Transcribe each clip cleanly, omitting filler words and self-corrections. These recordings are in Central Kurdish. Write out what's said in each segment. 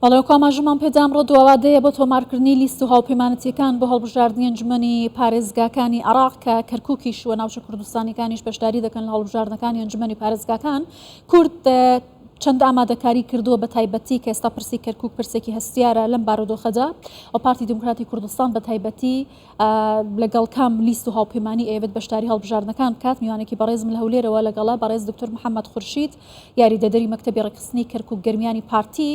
بەڵێ وەکو ئاماژەمان پێدا ئەمڕۆ دواوادەیە بۆ تۆمارکردنی لیست و هاوپەیمانەتیەکان بۆ هەڵبژاردنی ئەنجومەنی پارێزگاکانی عێراق کە کەرکوکیش و ناوچە کوردستانیەکانیش بەشداری دەکەن لە هەڵبژاردنەکانی ئەنجومەنی پارێزگاکان کورد چەند ئامادەکاری کردووە بە تایبەتی کە ئێستا پرسی کەرکوک پرسێکی هەستیارە لەم بارودۆخەدا و پارتی دیموکراتی کوردستان بە تایبەتی لەگەڵ کام لیست و هاوپەیمانی ئەیەوێت بەشداری هەڵبژاردنەکان بکات؟ میوانێکی بەڕێزم لە هەولێرەوە لەگەڵە، بەڕێز دکتۆر محەمەد خورشید، یاریدەدەری مەکتەبی ڕێکخستنی کەرکوک گەرمیانی پارتی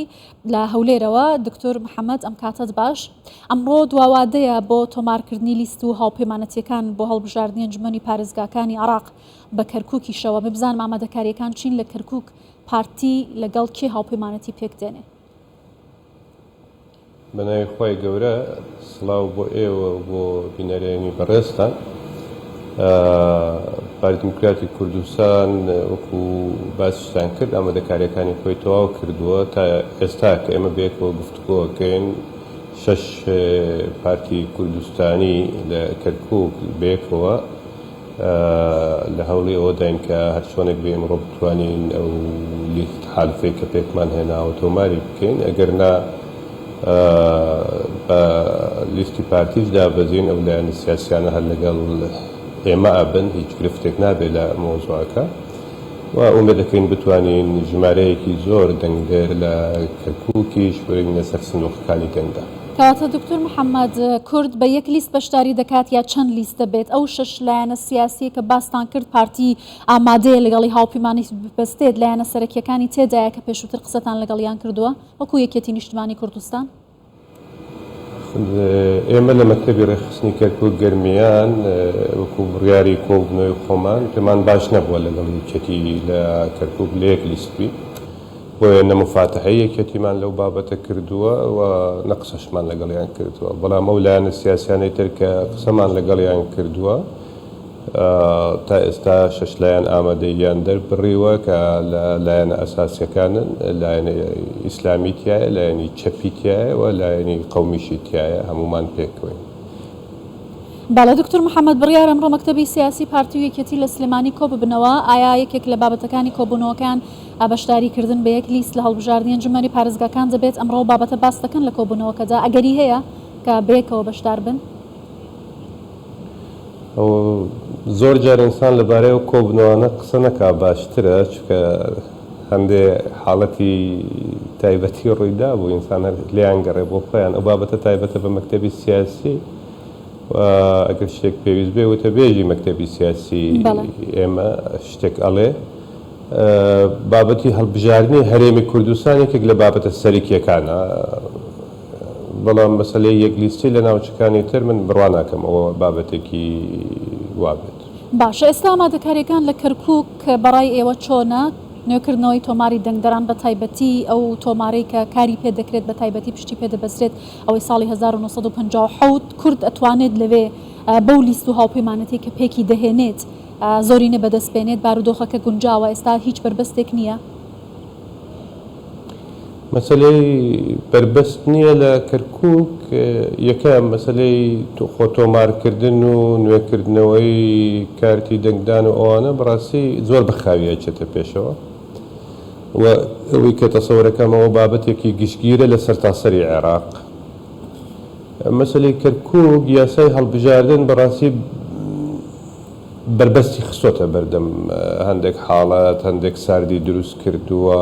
لە هەولێرەوە. دکتۆر محەمەد ئەم کاتەت باش. ئەمڕۆ دواوادەیە بۆ تۆمارکردنی لیست و هاوپەیمانەتیەکان بۆ هەڵبژاردنی ئەنجومەنی پارێزگاکانی عێراق بە کەرکوکیشەوە. بزانم ئامادەکاریەکان چین لە کەرکوک پارتی لەگەڵ کێ هاوپەیمانەتی پێکدێنێ؟ بەناوی خوای گەورە سڵاو بۆ ئێوە و بۆ بینەرانی بەڕێزتان. پارتی دیموکراتی کوردستان وەکو باسیشتان کرد ئامادەکاریەکانی خۆی تەواو کردووە تا ئێستا کە ئێمە بەیەکەوە گفتوگۆ ئەکەین شەش پارتی کوردستانی لە کەرکوک بەیەکەوە لە هەوڵی ئەوەداین کە هەرچۆنێک بێ ئیمڕۆ بتوانین ئەو لیست تەحالوفەی کە پێکمان هێناوە تۆماری بکەین، ئەگەر نا بە لیستی پارتیش دابەزین ئەو لایەنە سیاسیانە هەر لەگەڵ ئێمە ئەبن، هیچ گرفتێک نابێ لە مەوزوعەکە و ئومێد دەکەین بتوانین ژمارەیەکی زۆر دەنگدەر لە کەرکووکیش بەرینە سەر سندووقەکانی دەنگدان. کەواتە دکتۆر محەمەد، کورد بە یەک لیست بەشداری دەکات یا چەند لیست دەبێت؟ ئەو شەش لایەنە سیاسییە کە باستان کرد پارتی ئامادەیە لەگەڵی هاوپەیمانی ببەستێت، لایەنە سەرەکییەکانی تێدایە کە پێشووتر قسەتان لەگەڵیان کردووە وەکو یەکێتی نیشتمانی کوردستان؟ ئێمە لە مەکتەبی ڕێکخستنی کەرکوک گەرمیان وەکو بڕیاری کۆبوونەوەی خۆمان پێمان باش نەبووە لەگەڵ یەکێتی لە کەرکوک لە یەک لیست بین، بۆیە نە موفاتەحەی یەکێتیمان لەو بابەتە کردووە و نە قسەشمان لەگەڵیان کردووە، بەڵام ئەو لایەنە سیاسیانەی تر کە قسەمان لەگەڵیان کردووە تا ئێستا شەش لایەن ئامادەییان دەربڕیوە کە لە لایەنە ئەساسیەکانن، لایەنی ئیسلامی تیایە، لایەنی چەپی تیایە و لایەنی قەومیشی تیایە، هەموومان پێکەوەین. بەڵێ دکتۆر محەمەد، بڕیارە ئەمڕۆ مەکتەبی سیاسی پارتی و یەکێتی لە سلێمانی کۆببنەوە، ئایا یەکێک لە بابەتەکانی کۆبوونەوەکەیان بەشداری کردن بە یەک لیست لە هەڵبژاردنی ئەنجومەنی پارێزگاکان دەبێت، ئەمڕۆ ئەو بابەتە باس دەکەن لە کۆبوونەوەکەدا، ئەگەری هەیە کە بەیەکەوە بەشدار بن؟ زۆر جار ئینسان لەبارەی ئەو کۆبوونەوانە قسە نەکا باشترە، چونکە هەندێ حاڵەتی تایبەتی ڕووی دابوو ئینسان هەر لێیان گەڕێ بۆ خۆیان، ئەو بابەتە تایبەتە بە مەکتەبی سیاسی و ئەگەر شتێک پێویست بێ وتەبێژی مەکتەبی سیاسی ئێمە شتێک ئەڵێ. بابەتی هەڵبژاردنی هەرێمی کوردستان یەکێک لە بابەتە سەرکییەکانە، بەڵام مەسەلەی یەک لیستی لە ناوچەکانی تر من بڕوا ناکەم ئەوە بابەتێکی وا بێت. باشە ئێستا ئامادەکارییەکان لە کەرکووک بەڕای ئێوە چۆنە؟ نوێکردنەوەی تۆماری دەنگدەران بە تایبەتی ئەو تۆمارەی کە کاری پێ دەکرێت بە تایبەتی پشتی پێ دەبەسترێت ئەوەی ساڵی 1957 کورد ئەتوانێت لەوێ بەو لیست و هاوپەیمانەتی کە پێکی دەهێنێت زۆرینە بەدەست بێنێت، بارودۆخەکە گونجاوە، ئێستا هیچ بەربەستێک نییە؟ مەسەلەی بەربەست نییە لە کەرکوک، یەکەم مەسەلەی خۆ تۆمارکردن و نوێکردنەوەی کارتی دەنگدان و ئەوانە بەڕاستی زۆر بە خاوی ئەچێتە پێشەوە و ئەوەی کە تەسەورەکەم ئەوە بابەتێکی گشتگیرە لە سەرتاسەری عێراق. مەسەلەی کەرکوک یاسای هەڵبژاردن بەڕاستی بەربەستی خستۆتە بەردەم هەندێک حاڵەت، هەندێک ساردی دروست کردووە.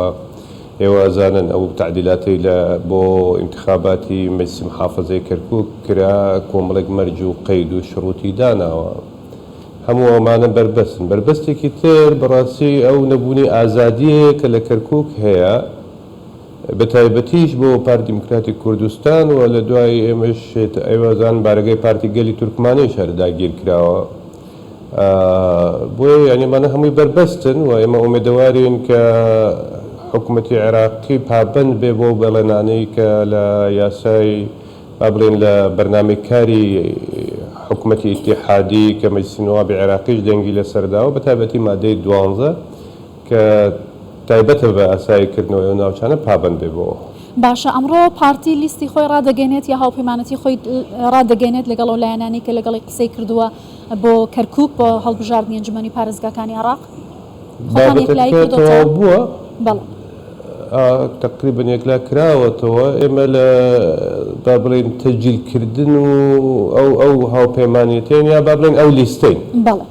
ئێوە ئەزانن ئەو تەعدیلاتەی لە بۆ ئینتخاباتی مەجلسی محافەزەی کەرکوک کرا کۆمەڵێک مەرج و قەید و شڕوتی داناوە. هەموو ئەمانە بەربەستن. بەربەستێکی تر بەڕاستی ئەو نەبوونی ئازادییەیە کە لە کەرکوک هەیە. بە تایبەتیش بۆ پارتی دیموکراتی کوردستان و لە دوای ئێمەش ئەیوازان بارەگای پارتی گەلی تورکمانیش هەر داگیر کراوە. بۆیە یانی ئەمانە هەمووی بەربەستن و ئێمە ئومێدەوارین کە حکوومەتی عێراقی پابەند بێ بەو بەڵێنانەی کە لە یاسای با بڵێین لە بەرنامەی کاری حکوومەتی ئیتیحادی کە مەجلسی نوابی عێراقیش دەنگی لەسەر داوە بە تایبەتی مادەی دوانزە کە تایبەتە بە ئاسایی کردنەوەی ئەو ناوچانە پابەند بێ بەوە. باشە ئەمڕۆ پارتی لیستی خۆی ڕادەگەینێت یا هاوپەیمانەتی خۆی ڕادەگەینێت لەگەڵ ئەو لایەنانەی کە لەگەڵی قسەی کردووە بۆ کەرکوک بۆ هەڵبژاردنی ئەنجومەنی پارێزگاکانی عێراق؟ خۆتان یەکلایی بابەتەکە کردۆتەوە؟ تەواو بووە؟ بەڵێ. تەقریبەن یەکلا کراوەتەوە، ئێمە لە با بڵێین تەجیل کردن و ئەو ئەو هاوپەیمانێتیەین یا با بڵێین ئەو لیستەین. بەڵێ.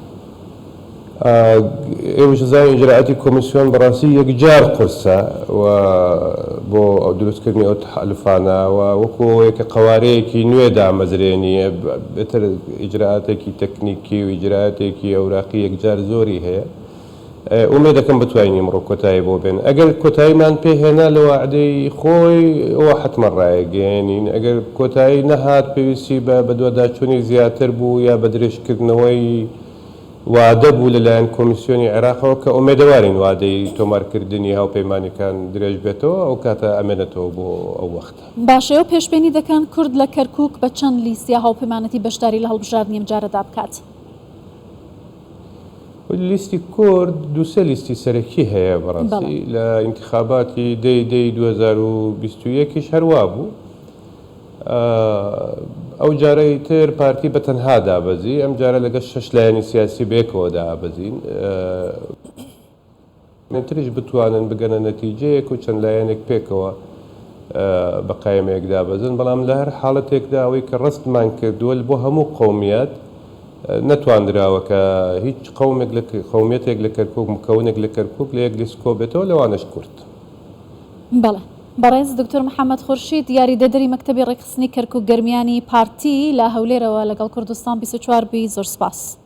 ئێوەش ئەزانن ئیجرائاتی کۆمیسیۆن بەڕاستی یەکجار قورسە و بۆ دروستکردنی ئەو تەحالوفانە و وەکو ئەوەیە کە قەوارەیەکی نوێ دامەزرێنی ئیتر ئیجرائاتێکی تەکنیکی و ئیجرائاتێکی ئەوراقی یەکجار زۆری هەیە. ئومێدەکەم بتوانین ئیمڕۆ کۆتایی بۆ بێن. ئەگەر کۆتاییمان پێ هێنا لە وەعدەی خۆی ئەوە حەتمەن ڕایەگەیەنین. ئەگەر کۆتایی نەهات پێویستی بە بەدواداچوونی زیاتر بوو یا بە درێژکردنەوەی وادە بوو لە لایەن کۆمیسیۆنی عێراقەوە کە ئومێدەوارین وادەی تۆمارکردنی هاوپەیمانیەکان درێژ بێتەوە ئەوکاتە ئەمێنێتەوە بۆ ئەو وەختە. باشە ئێوە پێشبینی دەکەن کورد لە کەرکوک بە چەند لیست یا هاوپەیمانەتی بەشداری لە هەڵبژاردنی ئەمجارەدا بکات؟ لیستی کورد دوو سێ لیستی سەرەکی هەیە بەڕاستی لە ئینتخاباتی دەی دەی 2021 یش هەر وا بوو ئەو جارەی تر پارتی بە تەنها دابەزی ئەم جارە لەگەڵ شەش لایەنی سیاسی بەیەکەوە دابەزین. تریش بتوانن بگەنە نەتیجەیەک و چەند لایەنێک پێکەوە بە قایمەیەک دابەزن، بەڵام لە هەر حاڵەتێکدا ئەوەی کە ڕەسدمان کردووە بۆ هەموو قەومیەت نەتواندراوە کە هیچ قەومێک لە قەومیەتێک لە کەرکوک مکەونێک لە کەرکوک لە یەک لیست کۆبێتەوە لەوانەش کورد. بەڵێ. بەڕێز دکتۆر محەمەد خورشید یاریدەدەری مەکتەبی ڕێکخستنی کەرکوک گەرمیانی پارتی لە هەولێرەوە لەگەڵ کوردستان 24 بی زۆر سپاس.